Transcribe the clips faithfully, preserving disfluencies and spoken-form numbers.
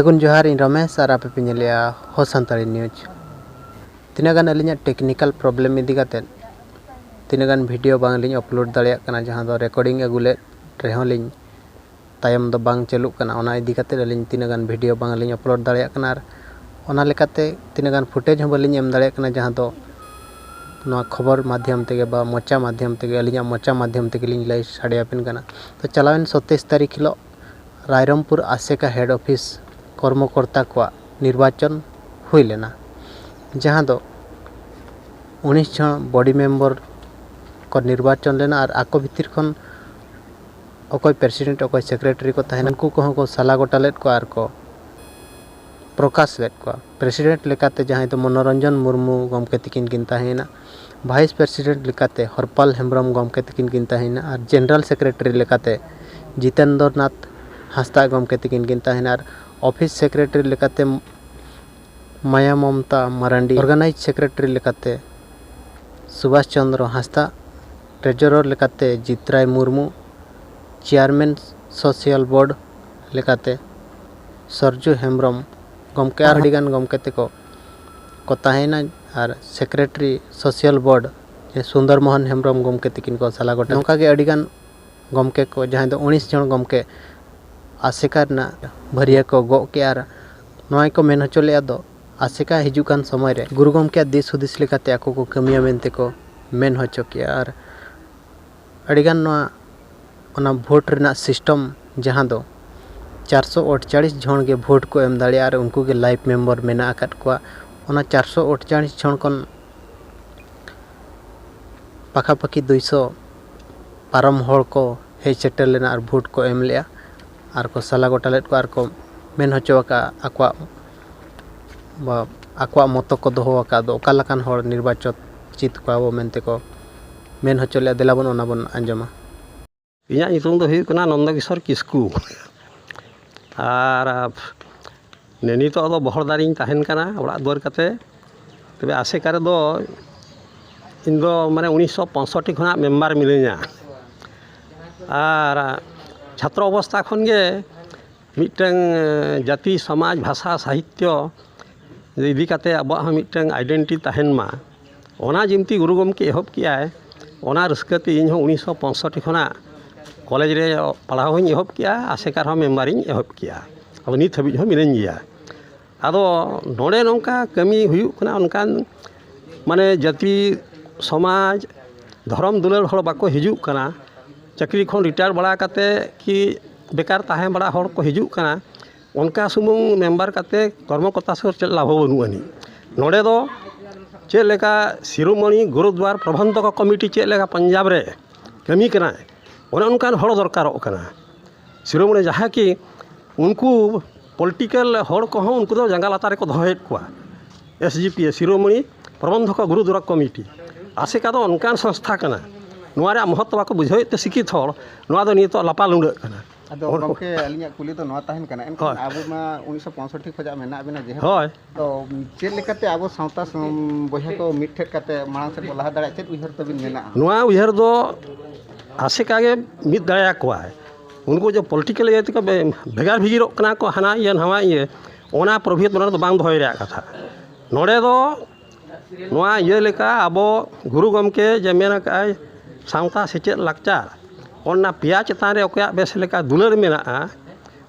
ᱥᱟᱹᱜᱩᱱ ᱡᱚᱦᱟᱨ, ᱤᱧ ᱨᱚᱢᱮᱥ ᱟᱨ ᱟᱯᱮ ᱯᱮ ᱧᱮᱞᱮᱜᱼᱟ ᱦᱚ ᱥᱟᱱᱛᱟᱲᱤ ᱱᱤᱭᱩᱡᱽ᱾ ᱛᱤᱱᱟᱹᱜ ᱜᱟᱱ ᱟᱹᱞᱤᱧᱟᱜ ᱴᱮᱠᱱᱤᱠᱮᱞ ᱯᱨᱚᱵᱞᱮᱢ ᱤᱫᱤ ᱠᱟᱛᱮᱫ ᱛᱤᱱᱟᱹᱜ ᱜᱟᱱ ᱵᱷᱤᱰᱤᱭᱳ ᱵᱟᱝ ᱞᱤᱧ ᱟᱯᱞᱳᱰ ᱫᱟᱲᱮᱭᱟᱜ ᱠᱟᱱᱟ, ᱡᱟᱦᱟᱸ ᱫᱚ ᱨᱮᱠᱚᱨᱰᱤᱝ ᱟᱹᱜᱩ ᱞᱮᱫ ᱨᱮᱦᱚᱸ ᱞᱤᱧ ᱛᱟᱭᱚᱢ ᱫᱚ ᱵᱟᱝ ᱪᱟᱹᱞᱩᱜ ᱠᱟᱱᱟ᱾ ᱚᱱᱟ ᱤᱫᱤ ᱠᱟᱛᱮᱫ ᱟᱹᱞᱤᱧ ᱛᱤᱱᱟᱹᱜ ᱜᱟᱱ ᱵᱷᱤᱰᱤᱭᱳ ᱵᱟᱝ ᱞᱤᱧ ᱟᱯᱞᱳᱰ ᱫᱟᱲᱮᱭᱟᱜ ᱠᱟᱱᱟ ᱟᱨ ᱚᱱᱟ ᱞᱮᱠᱟᱛᱮ ᱛᱤᱱᱟᱹᱜ ᱜᱟᱱ ᱯᱷᱩᱴᱮᱡᱽ ᱦᱚᱸ ᱵᱟᱹᱞᱤᱧ ᱮᱢ ᱫᱟᱲᱮᱭᱟᱜ ᱠᱟᱱᱟ, ᱡᱟᱦᱟᱸ ᱫᱚ ᱱᱚᱣᱟ ᱠᱷᱚᱵᱚᱨ ᱢᱟᱫᱽᱫᱷᱚᱢ ᱛᱮᱜᱮ ᱵᱟ ᱢᱚᱪᱟ ᱢᱟᱫᱽᱫᱷᱚᱢ ᱛᱮᱜᱮ, ᱟᱹᱞᱤᱧᱟᱜ ᱢᱚᱪᱟ ᱢᱟᱫᱽᱫᱷᱚᱢ ᱛᱮᱜᱮ ᱞᱤᱧ ᱞᱟᱹᱭ ᱥᱟᱰᱮ ᱟᱵᱤᱱ ᱠᱟᱱᱟ᱾ ᱛᱚ ᱪᱟᱞᱟᱣᱮᱱ ᱥᱟᱛᱟᱥ ᱛᱟᱹᱨᱤᱠᱷ ᱦᱤᱞᱳᱜ ᱨᱟᱭᱨᱚᱝᱯᱩᱨ ᱟᱥᱮᱠᱟ ᱦᱮᱰ ᱚᱯᱷᱤᱥ ᱠᱚᱨᱢᱚᱠᱚᱨᱛᱟ ᱠᱚᱣᱟᱜ ᱱᱤᱨᱵᱟᱪᱚᱱ ᱦᱩᱭ ᱞᱮᱱᱟ, ᱡᱟᱦᱟᱸ ᱫᱚ ᱩᱱᱤᱥ ᱡᱚᱱ ᱵᱚᱰᱤ ᱢᱮᱢᱵᱚᱨ ᱠᱚ ᱱᱤᱨᱵᱟᱪᱚᱱ ᱞᱮᱱᱟ ᱟᱨ ᱟᱠᱚ ᱵᱷᱤᱛᱤᱨ ᱠᱷᱚᱱ ᱚᱠᱚᱭ ᱯᱨᱮᱥᱤᱰᱮᱱᱴ, ᱚᱠᱚᱭ ᱥᱮᱠᱨᱮᱴᱟᱨᱤ ᱠᱚ ᱛᱟᱦᱮᱱᱟ, ᱩᱱᱠᱩ ᱠᱚᱦᱚᱸ ᱠᱚ ᱥᱟᱞᱟ ᱜᱚᱴᱟ ᱞᱮᱫ ᱠᱚᱣᱟ ᱟᱨ ᱠᱚ ᱯᱨᱚᱠᱟᱥ ᱞᱮᱫ ᱠᱚᱣᱟ᱾ ᱯᱨᱮᱥᱤᱰᱮᱱᱴ ᱞᱮᱠᱟᱛᱮ ᱡᱟᱦᱟᱸᱭ ᱫᱚ ᱢᱚᱱᱳᱨᱚᱧᱡᱚᱱ ᱢᱩᱨᱢᱩ ᱜᱚᱢᱠᱮ ᱛᱤᱠᱤᱱ ᱠᱤᱱ ᱛᱟᱦᱮᱸᱭᱮᱱᱟ, ᱵᱷᱟᱭᱤᱥ ᱯᱨᱮᱥᱤᱰᱮᱱᱴ ᱞᱮᱠᱟᱛᱮ ᱦᱚᱨᱯᱟᱞ ᱦᱮᱢᱵᱨᱚᱢ ᱜᱚᱢᱠᱮ ᱛᱤᱠᱤᱱ ᱠᱤᱱ ᱛᱟᱦᱮᱸᱭᱮᱱᱟ ᱟᱨ ᱡᱮᱱᱟᱨᱟᱞ ᱥᱮᱠᱨᱮᱴᱟᱨᱤ ᱞᱮᱠᱟᱛᱮ ᱡᱤᱛᱮᱱᱫᱨᱚ ᱱᱟᱛᱷ ᱦᱟᱸᱥᱫᱟ ᱜᱚᱢᱠᱮ ᱛᱤᱠᱤᱱ ᱠᱤᱱ ᱛᱟᱦᱮᱸᱭᱮᱱᱟ ᱟᱨ ᱚᱯᱷᱤᱥ ᱥᱮᱠᱨᱮᱴᱟᱨᱤ ᱞᱮᱠᱟᱛᱮ ᱢᱟᱭᱟ ᱢᱚᱢᱛᱟ ᱢᱟᱨᱟᱱᱰᱤ, ᱚᱨᱜᱟᱱᱟᱭᱤᱡᱽ ᱥᱮᱠᱨᱮᱴᱟᱨᱤ ᱞᱮᱠᱟᱛᱮ ᱥᱩᱵᱷᱟᱥ ᱪᱚᱱᱫᱨᱚ ᱦᱟᱸᱥᱫᱟ, ᱴᱨᱮᱡᱚᱨᱚᱨ ᱞᱮᱠᱟᱛᱮ ᱡᱤᱛᱨᱟᱭ ᱢᱩᱨᱢᱩ, ᱪᱮᱭᱟᱨᱢᱮᱱ ᱥᱳᱥᱟᱞ ᱵᱳᱨᱰ ᱞᱮᱠᱟᱛᱮ ᱥᱚᱨᱡᱩ ᱦᱮᱢᱵᱨᱚᱢ ᱜᱚᱢᱠᱮ ᱟᱨ ᱟᱹᱰᱤᱜᱟᱱ ᱜᱚᱢᱠᱮ ᱛᱮᱠᱚ ᱠᱚ ᱛᱟᱦᱮᱸᱭᱮᱱᱟ ᱟᱨ ᱥᱮᱠᱨᱮᱴᱟᱨᱤ ᱥᱳᱥᱟᱞ ᱵᱳᱨᱰ ᱡᱮ ᱥᱩᱱᱫᱚᱨ ᱢᱳᱦᱚᱱ ᱦᱮᱢᱵᱨᱚᱢ ᱜᱚᱢᱠᱮ ᱛᱤᱠᱤᱱ ᱠᱚ ᱥᱟᱞᱟ ᱜᱚᱴᱟ᱾ ᱱᱚᱝᱠᱟ ᱜᱮ ᱟᱹᱰᱤᱜᱟᱱ ᱜᱚᱢᱠᱮ ᱠᱚ, ᱡᱟᱦᱟᱸᱭ ᱫᱚ ᱩᱱᱤᱥ ᱡᱚᱱ ᱜᱚᱢᱠᱮ ᱟᱥᱮᱠᱟ ᱨᱮᱱᱟᱜ ᱵᱷᱟᱹᱨᱭᱟᱹ ᱠᱚ ᱜᱚᱜ ᱠᱮᱜᱼᱟ ᱟᱨ ᱱᱚᱣᱟ ᱜᱮᱠᱚ ᱢᱮᱱ ᱦᱚᱪᱚ ᱞᱮᱫᱼᱟ ᱫᱚ ᱟᱥᱮᱠᱟ ᱦᱤᱡᱩᱜ ᱠᱟᱱ ᱥᱚᱢᱚᱭ ᱨᱮ ᱜᱩᱨᱩ ᱜᱚᱢᱠᱮᱭᱟᱜ ᱫᱤᱥ ᱦᱩᱫᱤᱥ ᱞᱮᱠᱟᱛᱮ ᱟᱠᱚ ᱠᱚ ᱠᱟᱹᱢᱤᱭᱟ ᱢᱮᱱᱛᱮ ᱠᱚ ᱢᱮᱱ ᱦᱚᱪᱚ ᱠᱮᱜᱼᱟ᱾ ᱟᱨ ᱟᱹᱰᱤᱜᱟᱱ ᱱᱚᱣᱟ ᱚᱱᱟ ᱵᱷᱳᱴ ᱨᱮᱱᱟᱜ ᱥᱤᱥᱴᱮᱢ, ᱡᱟᱦᱟᱸ ᱫᱚ ᱪᱟᱨᱥᱚ ᱟᱴᱪᱟᱲᱤᱥ ᱡᱚᱱ ᱜᱮ ᱵᱷᱳᱴ ᱠᱚ ᱮᱢ ᱫᱟᱲᱮᱭᱟᱜᱼᱟ ᱟᱨ ᱩᱱᱠᱩ ᱜᱮ ᱞᱟᱭᱤᱵᱷ ᱢᱮᱢᱵᱟᱨ ᱢᱮᱱᱟᱜ ᱟᱠᱟᱫ ᱠᱚᱣᱟ᱾ ᱚᱱᱟ ᱪᱟᱨᱥᱚ ᱟᱴᱪᱟᱲᱤᱥ ᱡᱚᱱ ᱠᱷᱚᱱ ᱯᱟᱠᱷᱟᱯᱟᱠᱷᱤ ᱫᱩᱭᱥᱚ ᱯᱟᱨᱚᱢ ᱦᱚᱲ ᱠᱚ ᱦᱮᱡ ᱥᱮᱴᱮᱨ ᱞᱮᱱᱟ ᱟᱨ ᱵᱷᱳᱴ ᱠᱚ ᱮᱢ ᱞᱮᱜᱼᱟ ᱟᱨ ᱠᱚ ᱥᱟᱞᱟ ᱜᱚᱴᱟ ᱞᱮᱫ ᱠᱚᱣᱟ ᱟᱨ ᱠᱚ ᱢᱮᱱ ᱦᱚᱪᱚ ᱟᱠᱟᱫᱼᱟ ᱟᱠᱚᱣᱟᱜ ᱵᱟ ᱟᱠᱚᱣᱟᱜ ᱢᱚᱛᱚ ᱠᱚ ᱫᱚᱦᱚ ᱟᱠᱟᱫ ᱫᱚ ᱚᱠᱟ ᱞᱮᱠᱟᱱ ᱦᱚᱲ ᱱᱤᱨᱵᱟᱪᱚᱱ ᱪᱤᱛ ᱠᱚᱣᱟ ᱵᱚ ᱢᱮᱱᱛᱮ ᱠᱚ ᱢᱮᱱ ᱦᱚᱪᱚ ᱞᱮᱫᱼᱟ᱾ ᱫᱮᱞᱟ ᱵᱚᱱ ᱚᱱᱟ ᱵᱚᱱ ᱟᱸᱡᱚᱢᱟ᱾ ᱤᱧᱟᱹᱜ ᱧᱩᱛᱩᱢ ᱫᱚ ᱦᱩᱭᱩᱜ ᱠᱟᱱᱟ ᱱᱚᱱᱫᱚ ᱠᱤᱥᱳᱨ ᱠᱤᱥᱠᱩ᱾ ᱟᱨ ᱱᱤᱛᱚᱜ ᱫᱚ ᱵᱚᱦᱚᱲᱫᱟ ᱨᱤᱧ ᱛᱟᱦᱮᱱ ᱠᱟᱱᱟ ᱚᱲᱟᱜ ᱫᱩᱣᱟᱹᱨ ᱠᱟᱛᱮ᱾ ᱛᱚᱵᱮ ᱟᱥᱮᱠᱟ ᱨᱮᱫᱚ ᱤᱧ ᱫᱚ ᱢᱟᱱᱮ ᱩᱱᱤᱥᱥᱚ ᱯᱚᱸᱭᱥᱚᱴᱴᱤ ᱠᱷᱚᱱᱟᱜ ᱢᱮᱢᱵᱟᱨ ᱢᱤᱱᱟᱹᱧᱟ᱾ ᱟᱨ ᱪᱷᱟᱛᱨᱚ ᱚᱵᱚᱥᱛᱷᱟ ᱠᱷᱚᱱ ᱜᱮ ᱢᱤᱫᱴᱟᱝ ᱡᱟᱹᱛᱤ, ᱥᱚᱢᱟᱡᱽ, ᱵᱷᱟᱥᱟ, ᱥᱟᱦᱤᱛᱭᱚ ᱤᱫᱤ ᱠᱟᱛᱮ ᱟᱵᱚᱣᱟᱜ ᱦᱚᱸ ᱢᱤᱫᱴᱟᱝ identity ᱛᱟᱦᱮᱱ ᱢᱟ, ᱚᱱᱟ ᱡᱤᱢᱛᱤ ᱜᱩᱨᱩ ᱜᱚᱢᱠᱮ ᱮᱦᱚᱵ ᱠᱮᱜᱼᱟᱭ᱾ ᱚᱱᱟ ᱨᱟᱹᱥᱠᱟᱹ ᱛᱮ ᱤᱧ ᱦᱚᱸ ᱩᱱᱤᱥᱥᱚ ᱯᱚᱸᱭᱥᱚᱴᱴᱤ ᱠᱷᱚᱱᱟᱜ ᱠᱚᱞᱮᱡᱽ ᱨᱮ ᱯᱟᱲᱦᱟᱣ ᱦᱚᱸᱧ ᱮᱦᱚᱵ ᱠᱮᱜᱼᱟ, ᱟᱥᱮᱠᱟ ᱨᱮᱦᱚᱸ ᱢᱮᱢᱵᱟᱨᱤᱧ ᱮᱦᱚᱵ ᱠᱮᱜᱼᱟ᱾ ᱟᱫᱚ ᱱᱤᱛ ᱦᱟᱹᱵᱤᱡ ᱦᱚᱸ ᱢᱤᱱᱟᱹᱧ ᱜᱮᱭᱟ᱾ ᱟᱫᱚ ᱱᱚᱰᱮ ᱱᱚᱝᱠᱟ ᱠᱟᱹᱢᱤ ᱦᱩᱭᱩᱜ ᱠᱟᱱᱟ, ᱚᱱᱠᱟᱱ ᱢᱟᱱᱮ ᱡᱟᱹᱛᱤ, ᱥᱚᱢᱟᱡᱽ, ᱫᱷᱚᱨᱚᱢ ᱫᱩᱞᱟᱹᱲ ᱦᱚᱲ ᱵᱟᱠᱚ ᱦᱤᱡᱩᱜ ᱠᱟᱱᱟ᱾ ᱪᱟᱹᱠᱨᱤ ᱠᱷᱚᱱ retire ᱵᱟᱲᱟ ᱠᱟᱛᱮ ᱠᱤ ᱵᱮᱠᱟᱨ ᱛᱟᱦᱮᱸ ᱵᱟᱲᱟ ᱦᱚᱲ ᱠᱚ ᱦᱤᱡᱩᱜ ᱠᱟᱱᱟ, ᱚᱱᱠᱟ ᱥᱩᱢᱩᱝ ᱢᱮᱢᱵᱟᱨ ᱠᱟᱛᱮ ᱠᱚᱨᱢᱚᱠᱚᱨᱛᱟ ᱥᱩᱨ ᱪᱮᱫ ᱞᱟᱵᱷ ᱦᱚᱸ ᱵᱟᱹᱱᱩᱜ ᱟᱹᱱᱤᱡ᱾ ᱱᱚᱰᱮ ᱫᱚ ᱪᱮᱫ ᱞᱮᱠᱟ ᱥᱤᱨᱳᱢᱚᱬᱤ ᱜᱩᱨᱩᱫᱽᱣᱟᱨ ᱯᱨᱚᱵᱚᱱᱫᱷᱚᱠ ᱠᱚᱢᱤᱴᱤ ᱪᱮᱫ ᱞᱮᱠᱟ ᱯᱟᱧᱡᱟᱵᱽ ᱨᱮ ᱠᱟᱹᱢᱤ ᱠᱟᱱᱟᱭ, ᱚᱱᱮ ᱚᱱᱠᱟᱱ ᱦᱚᱲ ᱫᱚᱨᱠᱟᱨᱚᱜ ᱠᱟᱱᱟ᱾ ᱥᱤᱨᱳᱢᱚᱬᱤ ᱡᱟᱦᱟᱸ ᱠᱤ ᱩᱱᱠᱩ political ᱦᱚᱲ ᱠᱚᱦᱚᱸ ᱩᱱᱠᱩ ᱫᱚ ᱡᱟᱸᱜᱟ ᱞᱟᱛᱟᱨ ᱨᱮᱠᱚ ᱫᱚᱦᱚᱭᱮᱫ ᱠᱚᱣᱟ᱾ SGPA, ᱥᱤᱨᱳᱢᱚᱬᱤ ᱯᱨᱚᱵᱚᱱᱫᱷᱚᱠ ᱜᱩᱨᱩᱫᱽᱣᱟᱨᱟ ᱠᱚᱢᱤᱴᱤ, ᱟᱥᱮᱠᱟ ᱫᱚ ᱚᱱᱠᱟᱱ ᱥᱚᱝᱥᱛᱷᱟ ᱠᱟᱱᱟ᱾ ᱱᱚᱣᱟ ᱨᱮᱭᱟᱜ ᱢᱚᱦᱚᱛ ᱵᱟᱠᱚ ᱵᱩᱡᱷᱟᱹᱣᱮᱫ ᱛᱮ ᱥᱤᱠᱠᱷᱤᱛ ᱦᱚᱲ ᱱᱚᱣᱟ ᱫᱚ ᱱᱤᱛᱚᱜ ᱞᱟᱯᱟ ᱞᱩᱸᱰᱟᱹᱜ ᱠᱟᱱᱟ᱾ ᱟᱫᱚ ᱦᱚᱲ ᱠᱚ ᱜᱚᱢᱠᱮ, ᱟᱹᱞᱤᱧᱟᱜ ᱠᱩᱞᱤ ᱫᱚ ᱱᱚᱣᱟ ᱛᱟᱦᱮᱱ ᱠᱟᱱᱟ, ᱮᱱᱠᱷᱟᱱ ᱦᱳᱭ᱾ ᱟᱵᱚ ᱢᱟ ᱩᱱᱤᱥᱥᱚ ᱯᱚᱸᱭᱥᱚᱴᱴᱤ ᱠᱷᱚᱱᱟᱜ ᱢᱮᱱᱟᱜ ᱵᱮᱱᱟ, ᱡᱮᱦᱮᱛᱩ ᱦᱳᱭ᱾ ᱛᱚ ᱪᱮᱫ ᱞᱮᱠᱟᱛᱮ ᱟᱵᱚ ᱥᱟᱶᱛᱟ ᱥᱚᱢ-, ᱵᱚᱭᱦᱟ ᱠᱚ ᱢᱤᱫ ᱴᱷᱮᱱ ᱠᱟᱛᱮ ᱢᱟᱲᱟᱝ ᱥᱮᱫ ᱵᱚ ᱞᱟᱦᱟ ᱫᱟᱲᱮᱭᱟᱜᱼᱟ, ᱪᱮᱫ ᱩᱭᱦᱟᱹᱨ ᱛᱟᱵᱤᱱ ᱢᱮᱱᱟᱜᱼᱟ? ᱱᱚᱣᱟ ᱩᱭᱦᱟᱹᱨ ᱫᱚ ᱟᱥᱮᱠᱟ ᱜᱮ ᱢᱤᱫ ᱫᱟᱲᱮᱭᱟᱠᱚᱣᱟᱭ᱾ ᱩᱱᱠᱩ ᱡᱮ political ᱤᱭᱟᱹ ᱛᱮᱠᱚ ᱵᱮ-, ᱵᱷᱮᱜᱟᱨ ᱵᱷᱤᱜᱤᱨᱚᱜ ᱠᱟᱱᱟ ᱠᱚ, ᱦᱟᱱᱟ ᱤᱭᱟᱹ ᱱᱟᱣᱟ ᱤᱭᱟᱹ, ᱚᱱᱟ ᱯᱨᱚᱵᱷᱮᱫ ᱱᱚᱰᱮ ᱫᱚ ᱵᱟᱝ ᱫᱚᱦᱚᱭ ᱨᱮᱭᱟᱜ ᱠᱟᱛᱷᱟ᱾ ᱱᱚᱰᱮ ᱫᱚ ᱱᱚᱣᱟ ᱤᱭᱟᱹ ᱞᱮᱠᱟ ᱟᱵᱚ ᱜᱩᱨᱩ ᱜᱚᱢᱠᱮ ᱡᱮ ᱢᱮᱱ ᱟᱠᱟᱫᱼᱟᱭ, ᱥᱟᱶᱛᱟ ᱥᱮᱪᱮᱫ ᱞᱟᱠᱪᱟᱨ, ᱚᱱᱟ ᱯᱮᱭᱟ ᱪᱮᱛᱟᱱ ᱨᱮ ᱚᱠᱚᱭᱟᱜ ᱵᱮᱥ ᱞᱮᱠᱟ ᱫᱩᱞᱟᱹᱲ ᱢᱮᱱᱟᱜᱼᱟ,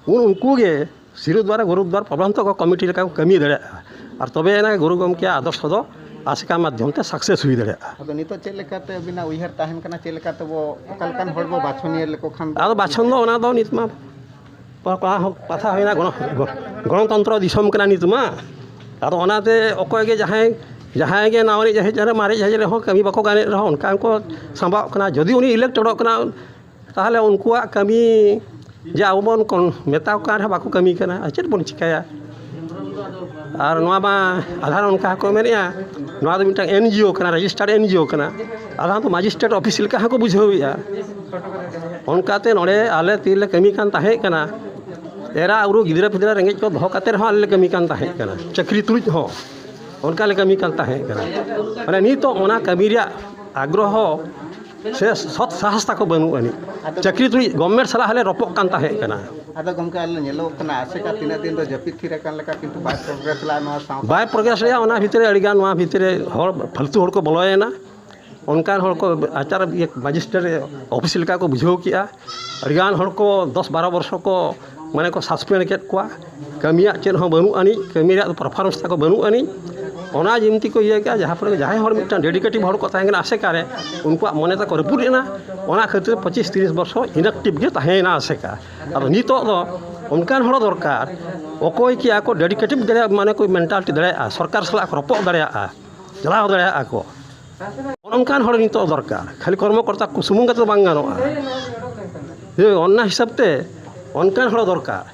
ᱩᱱ ᱩᱱᱠᱩ ᱜᱮ ᱥᱤᱨᱩ ᱫᱩᱣᱟᱨ ᱜᱩᱨᱩ ᱫᱩᱣᱟᱨ ᱯᱨᱚᱵᱚᱱᱫᱷᱚᱠ ᱠᱚᱢᱤᱴᱤ ᱞᱮᱠᱟ ᱠᱚ ᱠᱟᱹᱢᱤ ᱫᱟᱲᱮᱭᱟᱜᱼᱟ᱾ ᱟᱨ ᱛᱚᱵᱮ ᱟᱱᱟᱜ ᱜᱩᱨᱩ ᱜᱚᱢᱠᱮᱭᱟᱜ ᱟᱫᱚᱨᱥᱚ ᱫᱚ ᱟᱥᱮᱠᱟ ᱢᱟᱫᱽᱫᱷᱚᱢ ᱛᱮ success ᱦᱩᱭ ᱫᱟᱲᱮᱭᱟᱜᱼᱟ᱾ ᱟᱫᱚ ᱱᱤᱛᱚᱜ ᱪᱮᱫ ᱞᱮᱠᱟᱛᱮ ᱟᱹᱵᱤᱱᱟᱜ ᱩᱭᱦᱟᱹᱨ ᱛᱟᱦᱮᱱ ᱠᱟᱱᱟ, ᱪᱮᱫ ᱞᱮᱠᱟ ᱛᱮᱵᱚ, ᱚᱠᱟ ᱞᱮᱠᱟᱱ ᱦᱚᱲ ᱵᱚ ᱵᱟᱪᱷᱚᱱᱤᱭᱟᱹ ᱞᱮᱠᱚ ᱠᱷᱟᱱ ᱫᱚ? ᱟᱫᱚ ᱵᱟᱪᱷᱚᱱ ᱫᱚ ᱚᱱᱟ ᱫᱚ ᱱᱤᱛ ᱢᱟ ᱠᱚᱲᱟ ᱦᱚᱸ ᱠᱟᱛᱷᱟ ᱦᱩᱭᱱᱟ, ᱜᱚᱱᱚ-, ᱜᱚ-, ᱜᱚᱱᱚᱛᱚᱱᱛᱨᱚ ᱫᱤᱥᱚᱢ ᱠᱟᱱᱟ ᱱᱤᱛ ᱢᱟ᱾ ᱟᱫᱚ ᱚᱱᱟᱛᱮ ᱚᱠᱚᱭ ᱜᱮ ᱡᱟᱦᱟᱸᱭ, ᱡᱟᱦᱟᱸᱭ ᱜᱮ ᱱᱟᱣᱟᱱᱤᱡ ᱦᱮᱡ ᱨᱮ, ᱢᱟᱨᱮ ᱦᱮᱡ ᱨᱮᱦᱚᱸ ᱠᱟᱹᱢᱤ ᱵᱟᱠᱚ ᱜᱟᱱᱮᱫ ᱨᱮᱦᱚᱸ ᱚᱱᱠᱟ ᱠᱚ ᱥᱟᱢᱵᱟᱣᱚᱜ ᱠᱟᱱᱟ᱾ ᱡᱩᱫᱤ ᱩᱱᱤ elect ᱚᱰᱚᱜ ᱠᱟᱱᱟ, ᱛᱟᱦᱚᱞᱮ ᱩᱱᱠᱩᱣᱟᱜ ᱠᱟᱹᱢᱤ ᱡᱮ ᱟᱵᱚ ᱵᱚᱱ ᱠᱚᱱ-, ᱢᱮᱛᱟ ᱠᱚ ᱠᱟᱱ ᱨᱮᱦᱚᱸ ᱵᱟᱠᱚ ᱠᱟᱹᱢᱤ ᱠᱟᱱᱟ, ᱟᱨ ᱪᱮᱫ ᱵᱚᱱ ᱪᱤᱠᱟᱹᱭᱟ? ᱟᱨ ᱱᱚᱣᱟ ᱢᱟ ᱟᱫᱷᱟᱨ ᱚᱱᱠᱟ ᱦᱚᱸᱠᱚ ᱢᱮᱱᱮᱫᱼᱟ, ᱱᱚᱣᱟ ᱫᱚ ᱢᱤᱫᱴᱟᱝ NGO ᱠᱟᱱᱟ, registered NGO ᱠᱟᱱᱟ᱾ ᱟᱫᱷᱟᱨ ᱫᱚ magistrate office ᱞᱮᱠᱟ ᱦᱚᱸᱠᱚ ᱵᱩᱡᱷᱟᱹᱣᱮᱫᱼᱟ᱾ ᱚᱱᱠᱟᱛᱮ ᱱᱚᱰᱮ ᱟᱞᱮ ᱛᱤᱨᱮᱞᱮ ᱠᱟᱹᱢᱤ ᱠᱟᱱ ᱛᱟᱦᱮᱸ ᱠᱟᱱᱟ, ᱮᱨᱟ ᱩᱨᱩ ᱜᱤᱫᱽᱨᱟᱹ ᱯᱤᱫᱽᱨᱟᱹ ᱨᱮᱸᱜᱮᱡ ᱠᱚ ᱫᱚᱦᱚ ᱠᱟᱛᱮ ᱨᱮᱦᱚᱸ ᱟᱞᱮ ᱞᱮ ᱠᱟᱹᱢᱤ ᱠᱟᱱ ᱛᱟᱦᱮᱸ ᱠᱟᱱᱟ, ᱪᱟᱹᱠᱨᱤ ᱛᱩᱞᱩᱡ ᱦᱚᱸ ᱚᱱᱠᱟ ᱞᱮ ᱠᱟᱹᱢᱤ ᱠᱟᱱ ᱛᱟᱦᱮᱸ ᱠᱟᱱᱟ᱾ ᱢᱟᱱᱮ ᱱᱤᱛᱚᱜ ᱚᱱᱟ ᱠᱟᱹᱢᱤ ᱨᱮᱭᱟᱜ ᱟᱜᱽᱨᱚᱦᱚ ᱥᱮ ᱥᱚᱛ ᱥᱟᱦᱚᱥ ᱛᱟᱠᱚ ᱵᱟᱹᱱᱩᱜ ᱟᱹᱱᱤᱡ᱾ ᱟᱫᱚ ᱪᱟᱹᱠᱨᱤ ᱛᱩᱞᱩᱡ ᱜᱚᱵᱷᱢᱮᱱᱴ ᱥᱟᱞᱟᱜ ᱦᱚᱸᱞᱮ ᱨᱚᱯᱚᱜ ᱠᱟᱱ ᱛᱟᱦᱮᱸ ᱠᱟᱱᱟ᱾ ᱟᱫᱚ ᱜᱚᱢᱠᱮ, ᱟᱞᱮ ᱧᱮᱞᱚᱜ ᱠᱟᱱᱟ ᱟᱥᱮᱠᱟ ᱛᱤᱱᱟᱹᱜ ᱫᱤᱱ ᱫᱚ ᱡᱟᱹᱯᱤᱫ ᱛᱷᱤᱨ ᱟᱠᱟᱱ ᱞᱮᱠᱟ, ᱠᱤᱱᱛᱩ ᱵᱟᱭ ᱯᱨᱳᱜᱨᱮᱥ ᱞᱮᱫᱼᱟ ᱱᱚᱣᱟ ᱥᱟᱶᱛᱟ᱾ ᱵᱟᱭ ᱯᱨᱳᱜᱨᱮᱥ ᱞᱮᱫᱼᱟ᱾ ᱚᱱᱟ ᱵᱷᱤᱛᱨᱤ ᱨᱮ ᱟᱹᱰᱤᱜᱟᱱ ᱱᱚᱣᱟ ᱵᱷᱤᱛᱨᱤ ᱨᱮ ᱦᱚᱲ, ᱯᱷᱟᱞᱛᱩ ᱦᱚᱲ ᱠᱚ ᱵᱚᱞᱚᱭᱮᱱᱟ᱾ ᱚᱱᱠᱟᱱ ᱦᱚᱲ ᱠᱚ ᱟᱪᱟᱨ, ᱤᱭᱟᱹ, ᱢᱟᱡᱤᱥᱴᱨᱮᱴ ᱚᱯᱷᱤᱥ ᱞᱮᱠᱟ ᱠᱚ ᱵᱩᱡᱷᱟᱹᱣ ᱠᱮᱜᱼᱟ᱾ ᱟᱹᱰᱤᱜᱟᱱ ᱦᱚᱲ ᱠᱚ ᱫᱚᱥ ᱵᱟᱨᱚ ᱵᱚᱨᱥᱚ ᱠᱚ, ᱢᱟᱱᱮ, ᱠᱚ ᱥᱟᱥᱯᱮᱱᱰ ᱠᱮᱫ ᱠᱚᱣᱟ᱾ ᱠᱟᱹᱢᱤᱭᱟᱜ ᱪᱮᱫ ᱦᱚᱸ ᱵᱟᱹᱱᱩᱜ ᱟᱹᱱᱤᱡ, ᱠᱟᱹᱢᱤ ᱨᱮᱭᱟᱜ ᱫᱚ ᱯᱟᱨᱯᱷᱚᱨᱢᱮᱱᱥ ᱛᱟᱠᱚ ᱵᱟᱹᱱᱩᱜ ᱟᱹᱱᱤᱡ᱾ ᱚᱱᱟ ᱡᱤᱱᱛᱤ ᱠᱚ ᱤᱭᱟᱹ ᱠᱮᱜᱼᱟ, ᱡᱟᱦᱟᱸ ᱯᱷᱚᱞᱮ ᱡᱟᱦᱟᱸᱭ ᱦᱚᱲ ᱢᱤᱫᱴᱟᱝ ᱰᱮᱰᱤᱠᱮᱴᱤᱵᱷ ᱦᱚᱲ ᱠᱚ ᱛᱟᱦᱮᱸ ᱠᱟᱱᱟ ᱟᱥᱮᱠᱟ ᱨᱮ, ᱩᱱᱠᱩᱣᱟᱜ ᱢᱚᱱᱮ ᱛᱟᱠᱚ ᱨᱟᱹᱯᱩᱫ ᱮᱱᱟ᱾ ᱚᱱᱟ ᱠᱷᱟᱹᱛᱤᱨ ᱯᱚᱸᱪᱤᱥ ᱛᱤᱨᱤᱥ ᱵᱚᱨᱥᱚ ᱤᱱᱮᱠᱴᱤᱵᱷ ᱜᱮ ᱛᱟᱦᱮᱸᱭᱮᱱᱟ ᱟᱥᱮᱠᱟ᱾ ᱟᱫᱚ ᱱᱤᱛᱚᱜ ᱫᱚ ᱚᱱᱠᱟᱱ ᱦᱚᱲ ᱫᱚᱨᱠᱟᱨ, ᱚᱠᱚᱭ ᱠᱤ ᱟᱠᱚ ᱰᱮᱰᱤᱠᱮᱴᱤᱵᱷ ᱫᱟᱲᱮᱭᱟᱜ, ᱢᱟᱱᱮ, ᱠᱚ ᱢᱮᱱᱴᱟᱞᱤᱴᱤ ᱫᱟᱲᱮᱭᱟᱜᱼᱟ, ᱥᱚᱨᱠᱟᱨ ᱥᱟᱞᱟᱜ ᱠᱚ ᱨᱚᱯᱚᱜ ᱫᱟᱲᱮᱭᱟᱜᱼᱟ, ᱪᱟᱞᱟᱣ ᱫᱟᱲᱮᱭᱟᱜᱼᱟ ᱠᱚ᱾ ᱚᱱᱠᱟᱱ ᱦᱚᱲ ᱱᱤᱛᱚᱜ ᱫᱚᱨᱠᱟᱨ, ᱠᱷᱟᱹᱞᱤ ᱠᱚᱨᱢᱚᱠᱚᱨᱛᱟ ᱠᱚ ᱥᱩᱢᱩᱝ ᱠᱟᱛᱮ ᱫᱚ ᱵᱟᱝ ᱜᱟᱱᱚᱜᱼᱟ᱾ ᱦᱳᱭ, ᱚᱱᱟ ᱦᱤᱥᱟᱹᱵ ᱛᱮ ᱚᱱᱠᱟᱱ ᱦᱚᱲ ᱫᱚᱨᱠᱟᱨ᱾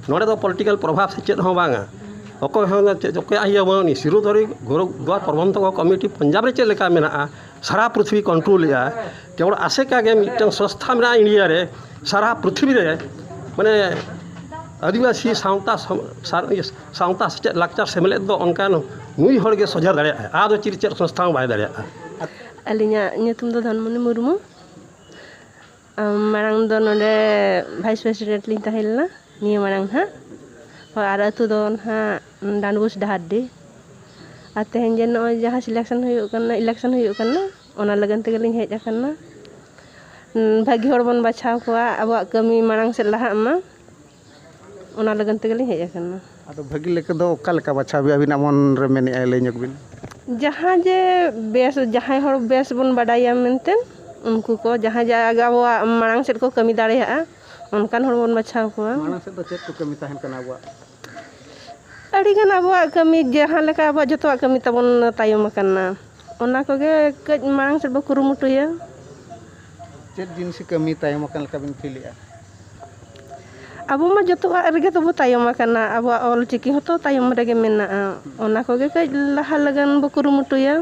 ᱱᱚᱰᱮ ᱫᱚ ᱯᱚᱞᱤᱴᱤᱠᱟᱞ ᱯᱨᱚᱵᱷᱟᱵᱽ ᱥᱮ ᱪᱮᱫ ᱦᱚᱸ ᱵᱟᱝᱟ᱾ ᱚᱠᱚᱭ ᱦᱚᱸ ᱪᱮᱫ, ᱚᱠᱚᱭᱟᱜ ᱤᱭᱟᱹ ᱵᱟᱹᱱᱩᱜ ᱟᱹᱱᱤᱡ᱾ ᱥᱤᱨᱳ ᱫᱷᱚᱨᱤ ᱜᱚᱨᱚᱵᱽ ᱫᱩᱣᱟᱨ ᱯᱨᱚᱵᱚᱱᱫᱷᱚᱠ ᱠᱚᱢᱤᱴᱤ ᱯᱚᱧᱡᱟᱵᱽ ᱨᱮ ᱪᱮᱫ ᱞᱮᱠᱟ ᱢᱮᱱᱟᱜᱼᱟ, ᱥᱟᱨᱟ ᱯᱨᱤᱛᱷᱤᱵᱤ ᱠᱚᱱᱴᱨᱳᱞᱮᱜᱼᱟ᱾ ᱠᱮᱵᱚᱞ ᱟᱥᱮᱠᱟ ᱜᱮ ᱢᱤᱫᱴᱟᱝ ᱥᱚᱝᱥᱛᱷᱟ ᱢᱮᱱᱟᱜᱼᱟ ᱤᱱᱰᱤᱭᱟ ᱨᱮ, ᱥᱟᱨᱟ ᱯᱨᱤᱛᱷᱤᱵᱤ ᱨᱮ, ᱢᱟᱱᱮ, ᱟᱹᱫᱤᱵᱟᱹᱥᱤ ᱥᱟᱶᱛᱟ ᱥᱚᱢ-, ᱥᱟᱨ-, ᱤᱭᱟᱹ, ᱥᱟᱶᱛᱟ ᱥᱮᱪᱮᱫ ᱞᱟᱠᱪᱟᱨ ᱥᱮᱢᱞᱮᱫ ᱫᱚ ᱚᱱᱠᱟᱱ ᱢᱤᱫ ᱦᱚᱲ ᱜᱮ ᱥᱚᱡᱷᱮ ᱫᱟᱲᱮᱭᱟᱜᱼᱟᱭ, ᱟᱫᱚ ᱪᱮᱫ, ᱪᱮᱫ ᱥᱚᱝᱥᱛᱷᱟ ᱦᱚᱸ ᱵᱟᱭ ᱫᱟᱲᱮᱭᱟᱜᱼᱟ᱾ ᱟᱹᱞᱤᱧᱟᱜ ᱧᱩᱛᱩᱢ ᱫᱚ ᱫᱷᱚᱱᱢᱚᱱᱤ ᱢᱩᱨᱢᱩ᱾ ᱟᱢ, ᱢᱟᱲᱟᱝ ᱫᱚ ᱱᱚᱰᱮ ᱵᱷᱟᱭᱤᱥ ᱯᱨᱮᱥᱤᱰᱮᱱᱴ ᱞᱤᱧ ᱛᱟᱦᱮᱸ ᱞᱮᱱᱟ ᱱᱤᱭᱟᱹ ᱢᱟᱲᱟᱝ ᱱᱟᱦᱟᱜ᱾ ᱦᱳᱭ, ᱟᱨ ᱟᱹᱛᱩ ᱫᱚ ᱱᱟᱦᱟᱜ ᱰᱟᱸᱰᱵᱳᱥ ᱰᱟᱦᱟᱨᱰᱤ᱾ ᱟᱨ ᱛᱮᱦᱮᱧ ᱡᱮ ᱱᱚᱜᱼᱚᱭ ᱡᱟᱦᱟᱸ ᱥᱤᱞᱮᱠᱥᱚᱱ ᱦᱩᱭᱩᱜ ᱠᱟᱱᱟ, ᱤᱞᱮᱠᱥᱚᱱ ᱦᱩᱭᱩᱜ ᱠᱟᱱᱟ, ᱚᱱᱟ ᱞᱟᱹᱜᱤᱫ ᱛᱮᱜᱮᱞᱤᱧ ᱦᱮᱡ ᱟᱠᱟᱱᱟ᱾ ᱩᱸ, ᱵᱷᱟᱹᱜᱤ ᱦᱚᱲ ᱵᱚᱱ ᱵᱟᱪᱷᱟᱣ ᱠᱚᱣᱟ, ᱟᱵᱚᱣᱟᱜ ᱠᱟᱹᱢᱤ ᱢᱟᱲᱟᱝ ᱥᱮᱫ ᱞᱟᱦᱟᱜ ᱢᱟ, ᱚᱱᱟ ᱞᱟᱹᱜᱤᱫ ᱛᱮᱜᱮᱞᱤᱧ ᱦᱮᱡ ᱟᱠᱟᱱᱟ᱾ ᱟᱫᱚ ᱵᱷᱟᱹᱜᱤ ᱞᱮᱠᱟ ᱫᱚ ᱚᱠᱟ ᱞᱮᱠᱟ ᱵᱟᱪᱷᱟᱣ ᱦᱩᱭᱩᱜᱼᱟ, ᱟᱹᱵᱤᱱᱟᱜ ᱢᱚᱱ ᱨᱮ ᱢᱮᱱᱮᱫᱼᱟᱭ, ᱞᱟᱹᱭ ᱧᱚᱜ ᱵᱤᱱ? ᱡᱟᱦᱟᱸ ᱡᱮ ᱵᱮᱥ, ᱡᱟᱦᱟᱸᱭ ᱦᱚᱲ ᱵᱮᱥ ᱵᱚᱱ ᱵᱟᱰᱟᱭᱟ ᱢᱮᱱᱛᱮ, ᱩᱱᱠᱩ ᱠᱚ ᱡᱟᱦᱟᱸᱭ ᱡᱮ ᱟᱵᱚᱣᱟᱜ ᱢᱟᱲᱟᱝ ᱥᱮᱫ ᱠᱚ ᱠᱟᱹᱢᱤ ᱫᱟᱲᱮᱭᱟᱜᱼᱟ, ᱚᱱᱠᱟᱱ ᱦᱚᱲ ᱵᱚᱱ ᱵᱟᱪᱷᱟᱣ ᱠᱚᱣᱟ᱾ ᱢᱟᱲᱟᱝ ᱥᱮᱫ ᱫᱚ ᱪᱮᱫ ᱠᱚ ᱠᱟᱹᱢᱤ ᱛᱟᱦᱮᱱ ᱠᱟᱱᱟ ᱟᱵᱚᱣᱟᱜ? ᱟᱹᱰᱤᱜᱟᱱ ᱟᱵᱚᱣᱟᱜ ᱠᱟᱹᱢᱤ, ᱡᱟᱦᱟᱸ ᱞᱮᱠᱟ ᱟᱵᱚᱣᱟᱜ ᱡᱚᱛᱚᱣᱟᱜ ᱠᱟᱹᱢᱤ ᱛᱟᱵᱚᱱ ᱛᱟᱭᱚᱢ ᱟᱠᱟᱱᱟ, ᱚᱱᱟ ᱠᱚᱜᱮ ᱠᱟᱹᱡ ᱢᱟᱲᱟᱝ ᱥᱮᱫ ᱵᱚ ᱠᱩᱨᱩᱢᱩᱴᱩᱭᱟ᱾ ᱪᱮᱫ ᱡᱤᱱᱤᱥ ᱠᱟᱹᱢᱤ ᱛᱟᱭᱚᱢ ᱟᱠᱟᱱ ᱞᱮᱠᱟ ᱵᱤᱱ ᱯᱷᱤᱞᱮᱜᱼᱟ? ᱟᱵᱚ ᱢᱟ ᱡᱚᱛᱚᱣᱟᱜ ᱨᱮᱜᱮ ᱛᱟᱵᱚ ᱛᱟᱭᱚᱢ ᱟᱠᱟᱱᱟ, ᱟᱵᱚᱣᱟᱜ ᱚᱞ ᱪᱤᱠᱤ ᱦᱚᱸᱛᱚ ᱛᱟᱭᱚᱢ ᱨᱮᱜᱮ ᱢᱮᱱᱟᱜᱼᱟ᱾ ᱚᱱᱟ ᱠᱚᱜᱮ ᱠᱟᱹᱡ ᱞᱟᱦᱟ ᱞᱟᱹᱜᱤᱫ ᱵᱚ ᱠᱩᱨᱩᱢᱩᱴᱩᱭᱟ᱾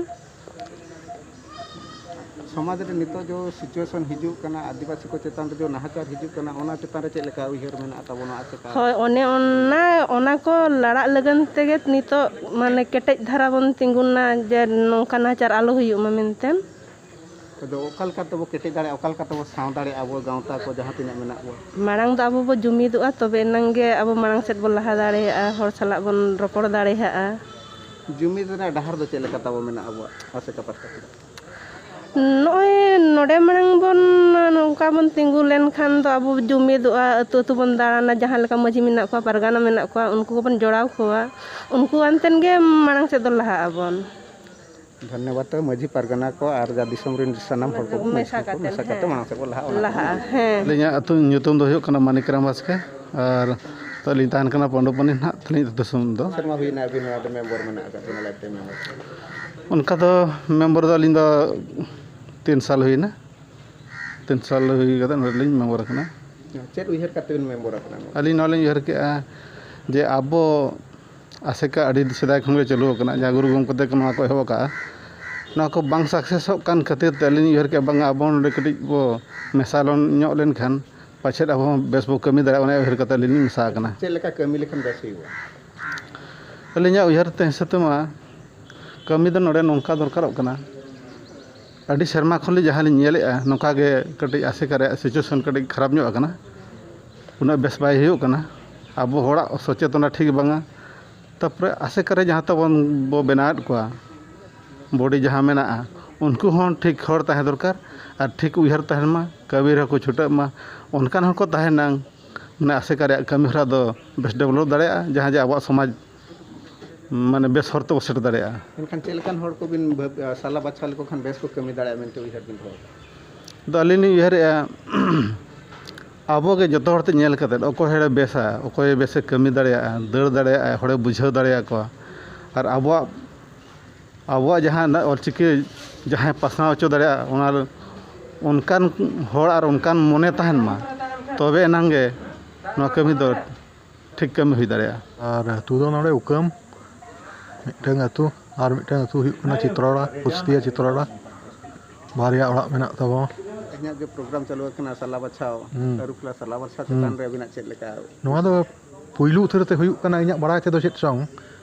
ᱥᱚᱢᱟᱡᱽ ᱨᱮ ᱱᱤᱛᱚᱜ ᱡᱮ ᱥᱤᱪᱩᱭᱮᱥᱚᱱ ᱦᱤᱡᱩᱜ ᱠᱟᱱᱟ, ᱟᱹᱫᱤᱵᱟᱹᱥᱤ ᱠᱚ ᱪᱮᱛᱟᱱ ᱨᱮ ᱡᱮ ᱱᱟᱦᱟᱪᱟᱨ ᱦᱤᱡᱩᱜ ᱠᱟᱱᱟ, ᱚᱱᱟ ᱪᱮᱛᱟᱱ ᱨᱮ ᱪᱮᱫ ᱞᱮᱠᱟ ᱩᱭᱦᱟᱹᱨ ᱢᱮᱱᱟᱜ ᱛᱟᱵᱚᱱᱟ? ᱟᱨ ᱪᱮᱠᱟ? ᱦᱳᱭ, ᱚᱱᱮ ᱚᱱᱟ, ᱚᱱᱟ ᱠᱚ ᱞᱟᱲᱟᱜ ᱞᱟᱹᱜᱤᱫ ᱛᱮᱜᱮ ᱱᱤᱛᱚᱜ, ᱢᱟᱱᱮ, ᱠᱮᱴᱮᱡ ᱫᱷᱟᱨᱟ ᱵᱚᱱ ᱛᱤᱸᱜᱩᱱᱟ, ᱡᱮ ᱱᱚᱝᱠᱟ ᱱᱟᱦᱟᱪᱟᱨ ᱟᱞᱚ ᱦᱩᱭᱩᱜ ᱢᱟ ᱢᱮᱱᱛᱮ᱾ ᱟᱫᱚ ᱚᱠᱟ ᱞᱮᱠᱟ ᱛᱮᱵᱚ ᱠᱮᱴᱮᱡ ᱫᱟᱲᱮᱭᱟᱜᱼᱟ, ᱚᱠᱟ ᱞᱮᱠᱟ ᱛᱮᱵᱚ ᱥᱟᱶ ᱫᱟᱲᱮᱭᱟᱜᱼᱟ ᱟᱵᱚ ᱜᱟᱶᱛᱟ ᱠᱚ ᱡᱟᱦᱟᱸ ᱛᱤᱱᱟᱹᱜ ᱢᱮᱱᱟᱜ ᱠᱚᱣᱟ? ᱢᱟᱲᱟᱝ ᱫᱚ ᱟᱵᱚ ᱵᱚ ᱡᱩᱢᱤᱫᱚᱜᱼᱟ, ᱛᱚᱵᱮ ᱮᱱᱟᱝ ᱜᱮ ᱟᱵᱚ ᱢᱟᱲᱟᱝ ᱥᱮᱫ ᱵᱚ ᱞᱟᱦᱟ ᱫᱟᱲᱮᱭᱟᱜᱼᱟ, ᱦᱚᱲ ᱥᱟᱞᱟᱜ ᱵᱚᱱ ᱨᱚᱯᱚᱲ ᱫᱟᱲᱮᱭᱟᱜᱼᱟ᱾ ᱡᱩᱢᱤᱫ ᱨᱮᱱᱟᱜ ᱰᱟᱦᱟᱨ ᱫᱚ ᱪᱮᱫ ᱞᱮᱠᱟ ᱛᱟᱵᱚ ᱢᱮᱱᱟᱜᱼᱟ ᱟᱵᱚᱣᱟᱜ ᱟᱥᱮᱠᱟ ᱯᱟᱥᱴᱟ ᱠᱷᱚᱱ? ᱱᱚᱜᱼᱚᱭ ᱱᱚᱰᱮ ᱢᱟᱲᱟᱝ ᱵᱚᱱ ᱱᱚᱝᱠᱟ ᱵᱚᱱ ᱛᱤᱸᱜᱩ ᱞᱮᱱᱠᱷᱟᱱ ᱫᱚ ᱟᱵᱚ ᱡᱩᱢᱤᱫᱚᱜᱼᱟ, ᱟᱹᱛᱩ ᱟᱹᱛᱩ ᱵᱚᱱ ᱫᱟᱬᱟᱱᱟ, ᱡᱟᱦᱟᱸ ᱞᱮᱠᱟ ᱢᱟᱹᱡᱷᱤ ᱢᱮᱱᱟᱜ ᱠᱚᱣᱟ, ᱯᱟᱨᱜᱟᱱᱟ ᱢᱮᱱᱟᱜ ᱠᱚᱣᱟ, ᱩᱱᱠᱩ ᱠᱚᱵᱚᱱ ᱡᱚᱲᱟᱣ ᱠᱚᱣᱟ, ᱩᱱᱠᱩ ᱟᱱᱛᱮᱱ ᱜᱮ ᱢᱟᱲᱟᱝ ᱥᱮᱫ ᱫᱚ ᱞᱟᱦᱟᱜ ᱟᱵᱚᱱ᱾ ᱫᱷᱚᱱᱭᱚᱵᱟᱫ ᱢᱟᱹᱡᱷᱤ ᱯᱟᱨᱜᱟᱱᱟ ᱠᱚ ᱟᱨ ᱡᱟ ᱫᱤᱥᱚᱢ ᱨᱮᱱ ᱥᱟᱱᱟᱢ ᱦᱚᱲ ᱠᱚ ᱢᱮᱥᱟ ᱠᱚ ᱠᱟᱛᱮ, ᱢᱮᱥᱟ ᱠᱟᱛᱮ ᱦᱮᱸ᱾ ᱢᱟᱲᱟᱝ ᱥᱮᱫ ᱵᱚᱱ ᱞᱟᱦᱟᱜᱼᱟ, ᱚᱱᱟ ᱞᱟᱦᱟᱜᱼᱟ, ᱠᱚᱵᱚᱱ ᱦᱮᱸ᱾ ᱟᱹᱞᱤᱧᱟᱜ ᱟᱹᱛᱩ ᱧᱩᱛᱩᱢ ᱫᱚ ᱦᱩᱭᱩᱜ ᱠᱟᱱᱟ ᱢᱟᱱᱤᱠ ᱨᱟᱢ ᱵᱟᱥᱠᱮ ᱟᱨ ᱛᱚ ᱟᱹᱞᱤᱧ ᱛᱟᱦᱮᱱ ᱠᱟᱱᱟ ᱯᱚᱱᱰᱚᱯᱚᱱᱤ ᱱᱟᱦᱟᱜ ᱛᱟᱹᱞᱤᱧ ᱟᱹᱛᱩ ᱫᱤᱥᱚᱢ ᱫᱚ᱾ ᱥᱮᱨᱢᱟ ᱦᱩᱭᱱᱟ ᱟᱹᱵᱤᱱ ᱱᱚᱣᱟ ᱨᱮ ᱢᱮᱢᱵᱚᱨ ᱢᱮᱱᱟᱜ ᱟᱠᱟᱫ ᱵᱤᱱᱟ, ᱞᱟᱭᱤᱯᱷ ᱴᱟᱭᱤᱢ ᱢᱮᱢᱵᱚᱨ? ᱚᱱᱠᱟ ᱫᱚ ᱢᱮᱢᱵᱚᱨ ᱫᱚ ᱟᱹᱞᱤᱧ ᱫᱚ ᱛᱤᱱ ᱥᱟᱞ ᱦᱩᱭᱱᱟ᱾ ᱛᱤᱱ ᱥᱟᱞ ᱦᱩᱭ ᱠᱟᱛᱮ ᱱᱚᱰᱮ ᱞᱤᱧ ᱢᱮᱢᱵᱚᱨ ᱟᱠᱟᱱᱟ᱾ ᱪᱮᱫ ᱩᱭᱦᱟᱹᱨ ᱠᱟᱛᱮ ᱵᱤᱱ ᱢᱮᱢᱵᱚᱨ ᱟᱠᱟᱱᱟ ᱱᱚᱣᱟ? ᱟᱹᱞᱤᱧ ᱱᱚᱣᱟ ᱞᱤᱧ ᱩᱭᱦᱟᱹᱨ ᱠᱮᱜᱼᱟ ᱡᱮ ᱟᱵᱚ ᱟᱥᱮᱠᱟ ᱟᱹᱰᱤ ᱥᱮᱫᱟᱭ ᱠᱷᱚᱱ ᱜᱮ ᱪᱟᱹᱞᱩ ᱟᱠᱟᱱᱟ, ᱡᱟᱦᱟᱸ ᱜᱩᱨᱩ ᱜᱚᱢᱠᱮ ᱛᱟᱠᱚ ᱱᱚᱣᱟ ᱠᱚ ᱮᱦᱚᱵ ᱟᱠᱟᱫᱼᱟ᱾ ᱱᱚᱣᱟ ᱠᱚ ᱵᱟᱝ ᱥᱟᱠᱥᱮᱥᱚᱜ ᱠᱟᱱ ᱠᱷᱟᱹᱛᱤᱨ ᱛᱮ ᱟᱹᱞᱤᱧ ᱩᱭᱦᱟᱹᱨ ᱠᱮᱜᱼᱟ, ᱵᱟᱝᱟ ᱟᱵᱚ ᱱᱚᱰᱮ ᱠᱟᱹᱴᱤᱡ ᱵᱚ ᱢᱮᱥᱟ ᱞᱚᱱ ᱧᱚᱜ ᱞᱮᱱᱠᱷᱟᱱ ᱯᱟᱪᱮᱫ ᱟᱵᱚ ᱦᱚᱸ ᱵᱮᱥ ᱵᱚ ᱠᱟᱹᱢᱤ ᱫᱟᱲᱮᱭᱟᱜᱼᱟ, ᱚᱱᱟ ᱩᱭᱦᱟᱹᱨ ᱠᱟᱛᱮ ᱟᱹᱞᱤᱧ ᱞᱤᱧ ᱢᱮᱥᱟ ᱟᱠᱟᱱᱟ᱾ ᱪᱮᱫ ᱞᱮᱠᱟ ᱠᱟᱹᱢᱤ ᱞᱮᱠᱷᱟᱱ ᱵᱮᱥ ᱦᱩᱭᱩᱜᱼᱟ? ᱟᱹᱞᱤᱧᱟᱜ ᱩᱭᱦᱟᱹᱨ ᱛᱮ ᱦᱤᱥᱟᱹᱵ ᱛᱮᱢᱟ ᱠᱟᱹᱢᱤ ᱫᱚ ᱱᱚᱰᱮ ᱱᱚᱝᱠᱟ ᱫᱚᱨᱠᱟᱨᱚᱜ ᱠᱟᱱᱟ, ᱟᱹᱰᱤ ᱥᱮᱨᱢᱟ ᱠᱷᱚᱱ ᱞᱤᱧ ᱡᱟᱦᱟᱸ ᱞᱤᱧ ᱧᱮᱞᱮᱫᱼᱟ, ᱱᱚᱝᱠᱟ ᱜᱮ ᱠᱟᱹᱴᱤᱡ ᱟᱥᱮᱠᱟ ᱨᱮᱭᱟᱜ ᱥᱤᱪᱩᱭᱮᱥᱚᱱ ᱠᱟᱹᱴᱤᱡ ᱠᱷᱟᱨᱟᱯ ᱧᱚᱜ ᱟᱠᱟᱱᱟ, ᱩᱱᱟᱹᱜ ᱵᱮᱥ ᱵᱟᱭ ᱦᱩᱭᱩᱜ ᱠᱟᱱᱟ᱾ ᱟᱵᱚ ᱦᱚᱲᱟᱜ ᱥᱚᱪᱮᱛᱚᱱᱟ ᱴᱷᱤᱠ ᱵᱟᱝᱟ᱾ ᱛᱟᱨᱯᱚᱨᱮ ᱟᱥᱮᱠᱟ ᱨᱮ ᱡᱟᱦᱟᱸ ᱛᱟᱵᱚᱱ ᱵᱚ ᱵᱮᱱᱟᱣᱮᱫ ᱠᱚᱣᱟ, ᱵᱚᱰᱤ ᱡᱟᱦᱟᱸ ᱢᱮᱱᱟᱜᱼᱟ, ᱩᱱᱠᱩ ᱦᱚᱸ ᱴᱷᱤᱠ ᱦᱚᱲ ᱛᱟᱦᱮᱸ ᱫᱚᱨᱠᱟᱨ ᱟᱨ ᱴᱷᱤᱠ ᱩᱭᱦᱟᱹᱨ ᱛᱟᱦᱮᱱ ᱢᱟ, ᱠᱟᱹᱢᱤ ᱨᱮᱦᱚᱸ ᱠᱚ ᱪᱷᱩᱴᱟᱹᱜ ᱢᱟ᱾ ᱚᱱᱠᱟᱱ ᱦᱚᱲ ᱠᱚ ᱛᱟᱦᱮᱱᱟ, ᱢᱟᱱᱮ ᱟᱥᱮᱠᱟ ᱨᱮᱭᱟᱜ ᱠᱟᱹᱢᱤ ᱦᱚᱨᱟ ᱫᱚ ᱵᱮᱥ ᱰᱮᱵᱷᱞᱚᱯ ᱫᱟᱲᱮᱭᱟᱜᱼᱟ, ᱡᱟᱦᱟᱸ ᱡᱮ ᱟᱵᱚᱣᱟᱜ ᱥᱚᱢᱟᱡᱽ ᱢᱟᱱᱮ ᱵᱮᱥ ᱦᱚᱨ ᱛᱮᱵᱚ ᱥᱮᱴᱮᱨ ᱫᱟᱲᱮᱭᱟᱜᱼᱟ᱾ ᱢᱮᱱᱠᱷᱟᱱ ᱪᱮᱫ ᱞᱮᱠᱟᱱ ᱦᱚᱲ ᱠᱚᱵᱤᱱ ᱵᱷᱟᱹᱵ-, ᱥᱟᱞᱟ ᱵᱟᱪᱷᱟᱣ ᱞᱮᱠᱚ ᱠᱷᱟᱱ ᱵᱮᱥ ᱠᱚ ᱠᱟᱹᱢᱤ ᱫᱟᱲᱮᱭᱟᱜᱼᱟ ᱢᱮᱱᱛᱮ ᱩᱭᱦᱟᱹᱨ ᱵᱤᱱ ᱫᱚᱦᱚ ᱟᱠᱟᱫᱟ? ᱟᱫᱚ ᱟᱹᱞᱤᱧ ᱞᱤᱧ ᱩᱭᱦᱟᱹᱨᱮᱜᱼᱟ, ᱟᱵᱚ ᱜᱮ ᱡᱚᱛᱚ ᱦᱚᱲ ᱛᱮ ᱧᱮᱞ ᱠᱟᱛᱮᱫ, ᱚᱠᱚᱭ ᱦᱚᱲᱮ ᱵᱮᱥᱟ, ᱚᱠᱚᱭᱮ ᱵᱮᱥᱮ ᱠᱟᱹᱢᱤ ᱫᱟᱲᱮᱭᱟᱜᱼᱟ, ᱫᱟᱹᱲ ᱫᱟᱲᱮᱭᱟᱜᱼᱟᱭ, ᱦᱚᱲᱮ ᱵᱩᱡᱷᱟᱹᱣ ᱫᱟᱲᱮᱭᱟᱠᱚᱣᱟ, ᱟᱨ ᱟᱵᱚᱣᱟᱜ, ᱟᱵᱚᱣᱟᱜ ᱡᱟᱦᱟᱸ ᱚᱞᱪᱤᱠᱤ ᱡᱟᱦᱟᱸᱭ ᱯᱟᱥᱱᱟᱣ ᱦᱚᱪᱚ ᱫᱟᱲᱮᱭᱟᱜᱼᱟ, ᱚᱱᱟ ᱚᱱᱠᱟᱱ ᱦᱚᱲ ᱟᱨ ᱚᱱᱠᱟᱱ ᱢᱚᱱᱮ ᱛᱟᱦᱮᱱ ᱢᱟ, ᱛᱚᱵᱮ ᱮᱱᱟᱝ ᱜᱮ ᱱᱚᱣᱟ ᱠᱟᱹᱢᱤ ᱫᱚ ᱴᱷᱤᱠ ᱠᱟᱹᱢᱤ ᱦᱩᱭ ᱫᱟᱲᱮᱭᱟᱜᱼᱟ᱾ ᱟᱨ ᱟᱹᱛᱩ ᱫᱚ ᱱᱚᱰᱮ ᱩᱠᱟᱹᱢ, ᱢᱤᱫᱴᱟᱝ ᱟᱹᱛᱩ, ᱟᱨ ᱢᱤᱫᱴᱟᱝ ᱟᱹᱛᱩ ᱦᱩᱭᱩᱜ ᱠᱟᱱᱟ ᱪᱤᱛᱨᱚᱲᱟ, ᱯᱩᱥᱛᱤᱭᱟ ᱪᱤᱛᱨᱚᱲᱟ, ᱵᱟᱨᱭᱟ ᱚᱲᱟᱜ ᱢᱮᱱᱟᱜ ᱛᱟᱵᱚᱱᱟ᱾ ᱛᱮᱦᱮᱧᱟᱜ ᱡᱮ ᱯᱨᱳᱜᱨᱟᱢ ᱪᱟᱹᱞᱩ ᱟᱠᱟᱱᱟ ᱥᱟᱞᱟ ᱵᱟᱪᱷᱟᱣ, ᱦᱩᱸ᱾ ᱟᱹᱨᱩ ᱠᱷᱮᱞᱟ ᱥᱟᱞᱟ ᱵᱟᱪᱷᱟᱣ ᱦᱩᱸ᱾ ᱪᱮᱛᱟᱱ ᱨᱮ ᱟᱹᱵᱤᱱᱟᱜ ᱪᱮᱫ ᱞᱮᱠᱟ? ᱱᱚᱣᱟ ᱫᱚ ᱯᱩᱭᱞᱩ ᱩᱛᱟᱹᱨ ᱛᱮ ᱦᱩᱭᱩᱜ ᱠᱟᱱᱟ ᱤᱧᱟᱹᱜ ᱵᱟᱲᱟᱭ ᱛᱮᱫᱚ ᱪᱮᱫ ᱪᱚᱝ,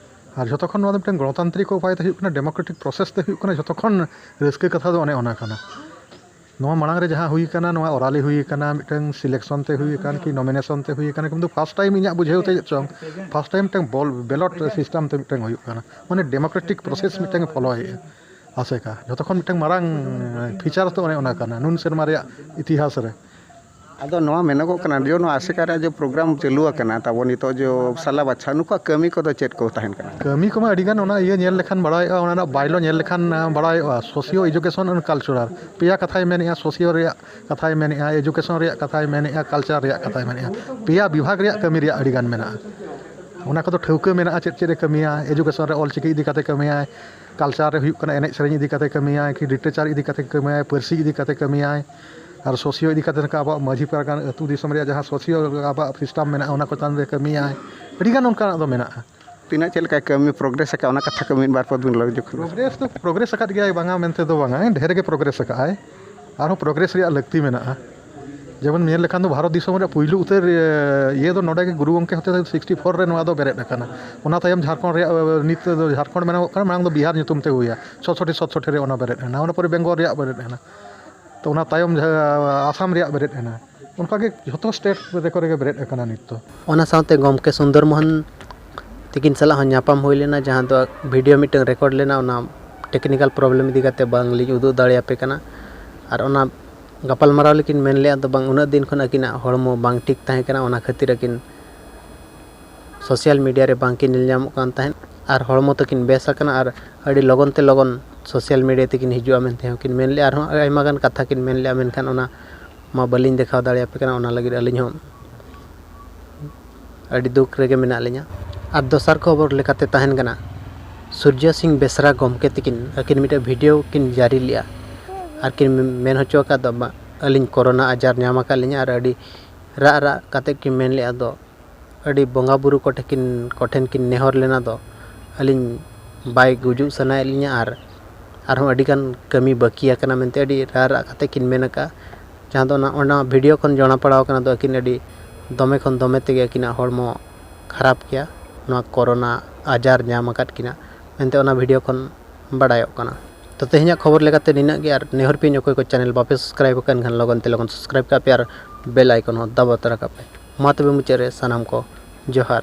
ᱟᱨ ᱡᱷᱚᱛᱚ ᱠᱷᱚᱱ ᱱᱚᱣᱟ ᱫᱚ ᱢᱤᱫᱴᱟᱝ ᱜᱚᱱᱚᱛᱟᱱᱛᱨᱤᱠ ᱩᱯᱟᱭ ᱛᱮ ᱦᱩᱭᱩᱜ ᱠᱟᱱᱟ, ᱰᱮᱢᱳᱠᱨᱮᱴᱤᱠ ᱯᱨᱚᱥᱮᱥ ᱛᱮ ᱦᱩᱭᱩᱜ ᱠᱟᱱᱟ, ᱡᱷᱚᱛᱚ ᱠᱷᱚᱱ ᱨᱟᱹᱥᱠᱟᱹ ᱠᱟᱛᱷᱟ ᱫᱚ ᱚᱱᱮ ᱚᱱᱟ ᱠᱟᱱᱟ᱾ ᱱᱚᱣᱟ ᱢᱟᱲᱟᱝ ᱨᱮ ᱡᱟᱦᱟᱸ ᱦᱩᱭ ᱟᱠᱟᱱᱟ, ᱱᱚᱣᱟ orally ᱦᱩᱭ ᱟᱠᱟᱱᱟ, ᱢᱤᱫᱴᱟᱝ selection ᱛᱮ ᱦᱩᱭ ᱟᱠᱟᱱ ᱠᱤ nomination ᱛᱮ ᱦᱩᱭ ᱟᱠᱟᱱ, ᱠᱤᱱᱛᱩ first time ᱤᱧᱟᱹᱜ ᱵᱩᱡᱷᱟᱹᱣ ᱛᱮ ᱪᱮᱫ ᱪᱚᱝ, first time ᱢᱤᱫᱴᱟᱝ ball ballot system ᱛᱮ ᱢᱤᱫᱴᱟᱝ ᱦᱩᱭᱩᱜ ᱠᱟᱱᱟ, ᱢᱟᱱᱮ democratic process ᱢᱤᱫᱴᱟᱝ ᱮ ᱯᱷᱚᱞᱳᱭᱮᱫᱼᱟ᱾ ᱟᱥᱮᱠᱟ ᱡᱷᱚᱛᱚ ᱠᱷᱚᱱ ᱢᱤᱫᱴᱟᱝ ᱢᱟᱨᱟᱝ feature ᱫᱚ ᱚᱱᱮ ᱚᱱᱟ ᱠᱟᱱᱟ ᱱᱩᱱ ᱥᱮᱨᱢᱟ ᱨᱮᱭᱟᱜ ᱤᱛᱤᱦᱟᱥ ᱨᱮ᱾ ᱟᱫᱚ ᱱᱚᱣᱟ ᱢᱮᱱᱚᱜᱚᱜ ᱠᱟᱱᱟ ᱡᱮ ᱱᱚᱣᱟ ᱟᱥᱮᱠᱟ ᱨᱮᱭᱟᱜ ᱡᱮ program ᱪᱟᱹᱞᱩ ᱟᱠᱟᱱᱟ ᱛᱟᱵᱚ ᱱᱤᱛᱚᱜ ᱡᱮ ᱥᱟᱞᱟ ᱵᱟᱪᱷᱟ, ᱱᱩᱠᱩᱣᱟᱜ ᱠᱟᱹᱢᱤ ᱠᱚᱫᱚ ᱪᱮᱫ ᱠᱚ ᱛᱟᱦᱮᱱ ᱠᱟᱱᱟ? ᱠᱟᱹᱢᱤ ᱠᱚᱢᱟ ᱟᱹᱰᱤᱜᱟᱱ, ᱚᱱᱟ ᱤᱭᱟᱹ ᱧᱮᱞ ᱞᱮᱠᱷᱟᱱ ᱵᱟᱲᱟᱭᱚᱜᱼᱟ, ᱚᱱᱟ ᱨᱮᱱᱟᱜ bylaw ᱧᱮᱞ ᱞᱮᱠᱷᱟᱱ ᱵᱟᱲᱟᱭᱚᱜᱼᱟ, socio education and cultural ᱯᱮᱭᱟ ᱠᱟᱛᱷᱟᱭ ᱢᱮᱱᱮᱫᱼᱟ, socio ᱨᱮᱭᱟᱜ ᱠᱟᱛᱷᱟᱭ ᱢᱮᱱᱮᱫᱼᱟ, education ᱨᱮᱭᱟᱜ ᱠᱟᱛᱷᱟᱭ ᱢᱮᱱᱮᱫᱼᱟ, culture ᱨᱮᱭᱟᱜ ᱠᱟᱛᱷᱟᱭ ᱢᱮᱱᱮᱫᱼᱟ᱾ ᱯᱮᱭᱟ ᱵᱤᱵᱷᱟᱜᱽ ᱨᱮᱭᱟᱜ ᱠᱟᱹᱢᱤ ᱨᱮᱭᱟᱜ ᱟᱹᱰᱤᱜᱟᱱ ᱢᱮᱱᱟᱜᱼᱟ᱾ ᱚᱱᱟ ᱠᱚᱫᱚ ᱴᱷᱟᱹᱣᱠᱟᱹ ᱢᱮᱱᱟᱜᱼᱟ, ᱪᱮᱫ ᱪᱮᱫ ᱮ ᱠᱟᱹᱢᱤᱭᱟ, education ᱨᱮ ᱚᱞᱪᱤᱠᱤ ᱤᱫᱤ ᱠᱟᱛᱮ ᱠᱟᱹᱢᱤᱭᱟᱭ, culture ᱨᱮ ᱦᱩᱭᱩᱜ ᱠᱟᱱᱟ ᱮᱱᱮᱡ ᱥᱮᱨᱮᱧ ᱤᱫᱤ ᱠᱟᱛᱮ ᱠᱟᱹᱢᱤᱭᱟᱭ, ᱠᱤ literature ᱤᱫᱤ ᱠᱟᱛᱮ ᱠᱟᱹᱢᱤᱭᱟᱭ, ᱯᱟᱹᱨᱥᱤ ᱤᱫᱤ ᱠᱟᱛᱮ ᱠᱟᱹᱢᱤᱭᱟᱭ, ᱟᱨ socio ᱤᱫᱤ ᱠᱟᱛᱮ ᱱᱚᱝᱠᱟ ᱟᱵᱚᱣᱟᱜ ᱢᱟᱹᱡᱷᱤ ᱯᱟᱨᱜᱟᱱᱟ ᱟᱹᱛᱩ ᱫᱤᱥᱚᱢ ᱨᱮᱭᱟᱜ ᱡᱟᱦᱟᱸ socio ᱟᱵᱚᱣᱟᱜ system ᱢᱮᱱᱟᱜᱼᱟ, ᱚᱱᱟ ᱠᱚ ᱪᱮᱛᱟᱱ ᱨᱮ ᱠᱟᱹᱢᱤᱭᱟᱭ᱾ ᱟᱹᱰᱤᱜᱟᱱ ᱚᱱᱠᱟᱱᱟᱜ ᱫᱚ ᱢᱮᱱᱟᱜᱼᱟ᱾ ᱛᱤᱱᱟᱹᱜ ᱪᱮᱫ ᱞᱮᱠᱟ ᱠᱟᱹᱢᱤ progress ᱟᱠᱟᱫ, ᱚᱱᱟ ᱠᱟᱛᱷᱟ ᱠᱚ ᱢᱤᱫ ᱵᱟᱨ ᱯᱚᱫ ᱵᱤᱱ ᱞᱟᱹᱭ ᱡᱩᱛ ᱠᱷᱟᱱ? Progress ᱫᱚ progress ᱟᱠᱟᱫ ᱜᱮᱭᱟᱭ, ᱵᱟᱝᱟ ᱢᱮᱱᱛᱮ ᱫᱚ ᱵᱟᱝᱟ, ᱰᱷᱮᱨ ᱜᱮ progress ᱟᱠᱟᱫ ᱟᱭ᱾ ᱟᱨᱦᱚᱸ progress ᱨᱮᱭᱟᱜ ᱞᱟᱹᱠᱛᱤ ᱢᱮᱱᱟᱜᱼᱟ᱾ ᱡᱮᱢᱚᱱ ᱧᱮᱞ ᱞᱮᱠᱷᱟᱱ ᱫᱚ ᱵᱷᱟᱨᱚᱛ ᱫᱤᱥᱚᱢ ᱨᱮᱭᱟᱜ ᱯᱩᱭᱞᱩ ᱩᱛᱟᱹᱨ, ᱮ, ᱤᱭᱟᱹ ᱫᱚ ᱱᱚᱰᱮ ᱜᱮ ᱜᱩᱨᱩ ᱜᱚᱢᱠᱮ ᱦᱚᱛᱮᱛᱮ sixty four ᱨᱮ ᱱᱚᱣᱟ ᱫᱚ ᱵᱮᱨᱮᱫ ᱟᱠᱟᱱᱟ᱾ ᱚᱱᱟ ᱛᱟᱭᱚᱢ ᱡᱷᱟᱲᱠᱷᱚᱸᱰ ᱨᱮᱭᱟᱜ, ᱮ, ᱱᱤᱛ ᱫᱚ ᱡᱷᱟᱲᱠᱷᱚᱸᱰ ᱢᱮᱱᱚᱜᱚᱜ ᱠᱟᱱᱟ, ᱢᱟᱲᱟᱝ ᱫᱚ ᱵᱤᱦᱟᱨ ᱧᱩᱛᱩᱢ ᱛᱮ ᱦᱩᱭᱟ, ᱪᱷᱚᱥᱚᱴᱤ ᱥᱚᱛᱥᱚᱴᱤ ᱨᱮ ᱚᱱᱟ ᱵᱮᱨᱮᱫ ᱮᱱᱟ, ᱚᱱᱟ ᱯᱚᱨᱮ ᱵᱮᱝᱜᱚᱞ ᱨᱮᱭᱟᱜ ᱵᱮᱨᱮᱫ ᱮᱱᱟ, ᱛᱚ ᱚᱱᱟ ᱛᱟᱭᱚᱢ ᱡᱟᱦᱟᱸ ᱟᱥᱟᱢ ᱨᱮᱭᱟᱜ ᱵᱮᱨᱮᱫ ᱮᱱᱟ, ᱚᱱᱠᱟᱜᱮ ᱡᱷᱚᱛᱚ state ᱨᱮᱠᱚ ᱨᱮᱜᱮ ᱵᱮᱨᱮᱫ ᱟᱠᱟᱱᱟ ᱱᱤᱛ ᱫᱚ᱾ ᱚᱱᱟ ᱥᱟᱶᱛᱮ ᱜᱚᱢᱠᱮ ᱥᱩᱱᱫᱚᱨ ᱢᱳᱦᱚᱱ ᱛᱤᱠᱤᱱ ᱥᱟᱞᱟᱜ ᱦᱚᱸ ᱧᱟᱯᱟᱢ ᱦᱩᱭ ᱞᱮᱱᱟ, ᱡᱟᱦᱟᱸ ᱫᱚ video ᱢᱤᱫᱴᱟᱝ record ᱞᱮᱱᱟ, ᱚᱱᱟ technical problem ᱤᱫᱤ ᱠᱟᱛᱮ ᱵᱟᱝ ᱞᱤᱧ ᱩᱫᱩᱜ ᱫᱟᱲᱮᱭᱟᱯᱮ ᱠᱟᱱᱟ᱾ ᱟᱨ ᱚᱱᱟ ᱜᱟᱯᱟᱞᱢᱟᱨᱟᱣ ᱞᱮᱠᱤᱱ ᱢᱮᱱ ᱞᱮᱫᱼᱟ, ᱫᱚ ᱵᱟᱝ, ᱩᱱᱟᱹᱜ ᱫᱤᱱ ᱠᱷᱚᱱ ᱟᱹᱠᱤᱱᱟᱜ ᱦᱚᱲᱢᱚ ᱵᱟᱝ ᱴᱷᱤᱠ ᱛᱟᱦᱮᱸ ᱠᱟᱱᱟ, ᱚᱱᱟ ᱠᱷᱟᱹᱛᱤᱨ ᱟᱹᱠᱤᱱ social media ᱨᱮ ᱵᱟᱝ ᱠᱤᱱ ᱧᱮᱞ ᱧᱟᱢᱚᱜ ᱠᱟᱱ ᱛᱟᱦᱮᱸᱫ᱾ ᱟᱨ ᱦᱚᱲᱢᱚ ᱛᱟᱹᱠᱤᱱ ᱵᱮᱥ ᱟᱠᱟᱱᱟ ᱟᱨ ᱟᱹᱰᱤ ᱞᱚᱜᱚᱱ ᱛᱮ ᱞᱚᱜᱚᱱ social media ᱛᱮᱠᱤᱱ ᱦᱤᱡᱩᱜᱼᱟ ᱢᱮᱱᱛᱮ ᱦᱚᱸ ᱠᱤᱱ ᱢᱮᱱ ᱞᱮᱫᱼᱟ᱾ ᱟᱨᱦᱚᱸ ᱟᱭᱢᱟ ᱜᱟᱱ ᱠᱟᱛᱷᱟ ᱠᱤᱱ ᱢᱮᱱ ᱞᱮᱫᱼᱟ, ᱢᱮᱱᱠᱷᱟᱱ ᱚᱱᱟ ᱢᱟ ᱵᱟᱹᱞᱤᱧ ᱫᱮᱠᱷᱟᱣ ᱫᱟᱲᱮᱭᱟᱯᱮ ᱠᱟᱱᱟ, ᱚᱱᱟ ᱞᱟᱹᱜᱤᱫ ᱟᱹᱞᱤᱧ ᱦᱚᱸ ᱟᱹᱰᱤ ᱫᱩᱠ ᱨᱮᱜᱮ ᱢᱮᱱᱟᱜ ᱞᱤᱧᱟ᱾ ᱟᱨ ᱫᱚᱥᱟᱨ ᱠᱷᱚᱵᱚᱨ ᱞᱮᱠᱟᱛᱮ ᱛᱟᱦᱮᱱ ᱠᱟᱱᱟ, ᱥᱩᱨᱡᱚ ᱥᱤᱝ ᱵᱮᱥᱨᱟ ᱜᱚᱢᱠᱮ ᱛᱟᱹᱠᱤᱱ ᱟᱹᱠᱤᱱ ᱢᱤᱫᱴᱮᱱ video ᱠᱤᱱ ᱡᱟᱹᱨᱤ ᱞᱮᱫᱼᱟ ᱟᱨ ᱠᱤᱱ ᱢᱮᱱ ᱦᱚᱪᱚ ᱟᱠᱟᱫ ᱫᱚ, ᱵᱟ-, ᱟᱹᱞᱤᱧ ᱠᱳᱨᱳᱱᱟ ᱟᱡᱟᱨ ᱧᱟᱢ ᱟᱠᱟᱫ ᱞᱤᱧᱟ ᱟᱨ ᱟᱹᱰᱤ ᱨᱟᱜ ᱨᱟᱜ ᱠᱟᱛᱮ ᱠᱤᱱ ᱢᱮᱱ ᱞᱮᱫᱼᱟ ᱫᱚ, ᱟᱹᱰᱤ ᱵᱚᱸᱜᱟ ᱵᱩᱨᱩ ᱠᱚᱴᱷᱮᱱ ᱠᱤᱱ, ᱠᱚᱴᱷᱮᱱ ᱠᱤᱱ ᱱᱮᱦᱚᱨ ᱞᱮᱱᱟ ᱫᱚ, ᱟᱹᱞᱤᱧ ᱵᱟᱭ ᱜᱩᱡᱩᱜ ᱥᱟᱱᱟᱭᱮᱫ ᱞᱤᱧᱟ ᱟᱨ ᱟᱨᱦᱚᱸ ᱟᱹᱰᱤᱜᱟᱱ ᱠᱟᱹᱢᱤ ᱵᱟᱹᱠᱤ ᱟᱠᱟᱱᱟ ᱢᱮᱱᱛᱮ ᱟᱹᱰᱤ ᱨᱟᱜ ᱨᱟᱜ ᱠᱟᱛᱮ ᱠᱤᱱ ᱢᱮᱱ ᱟᱠᱟᱫᱼᱟ᱾ ᱡᱟᱦᱟᱸ ᱫᱚ ᱚᱱᱟ, ᱚᱱᱟ video ᱠᱷᱚᱱ ᱡᱚᱲᱟ ᱯᱟᱲᱟᱣ ᱠᱟᱱᱟ ᱫᱚ ᱟᱹᱠᱤᱱ ᱟᱹᱰᱤ ᱫᱚᱢᱮ ᱠᱷᱚᱱ ᱫᱚᱢᱮ ᱛᱮᱜᱮ ᱟᱹᱠᱤᱱᱟᱜ ᱦᱚᱲᱢᱚ ᱠᱷᱟᱨᱟᱯ ᱜᱮᱭᱟ, ᱱᱚᱣᱟ ᱠᱳᱨᱳᱱᱟ ᱟᱡᱟᱨ ᱧᱟᱢ ᱟᱠᱟᱫ ᱠᱤᱱᱟ ᱢᱮᱱᱛᱮ ᱚᱱᱟ video ᱠᱷᱚᱱ ᱵᱟᱰᱟᱭᱚᱜ ᱠᱟᱱᱟ᱾ ᱛᱚ ᱛᱮᱦᱮᱧᱟᱜ ᱠᱷᱚᱵᱚᱨ ᱞᱮᱠᱟᱛᱮ ᱱᱤᱱᱟᱹᱜ ᱜᱮ᱾ ᱟᱨ ᱱᱮᱦᱚᱨ ᱯᱮ, ᱚᱠᱚᱭ ᱠᱚ ᱪᱮᱱᱮᱞ ᱵᱟᱯᱮ ᱥᱟᱵᱥᱠᱨᱟᱭᱤᱵ ᱟᱠᱟᱫ ᱠᱷᱟᱱ ᱞᱚᱜᱚᱱ ᱛᱮ ᱞᱚᱜᱚᱱ ᱥᱟᱵᱥᱠᱨᱟᱭᱤᱵ ᱠᱟᱜ ᱯᱮ ᱟᱨ ᱵᱮᱞ ᱟᱭᱠᱚᱱ ᱦᱚᱸ ᱫᱟᱵᱟᱣ ᱛᱚᱨᱟ ᱠᱟᱜ ᱯᱮ᱾ ᱢᱟ ᱛᱚᱵᱮ ᱢᱩᱪᱟᱹᱫ ᱨᱮ ᱥᱟᱱᱟᱢ ᱠᱚ ᱡᱚᱦᱟᱨ᱾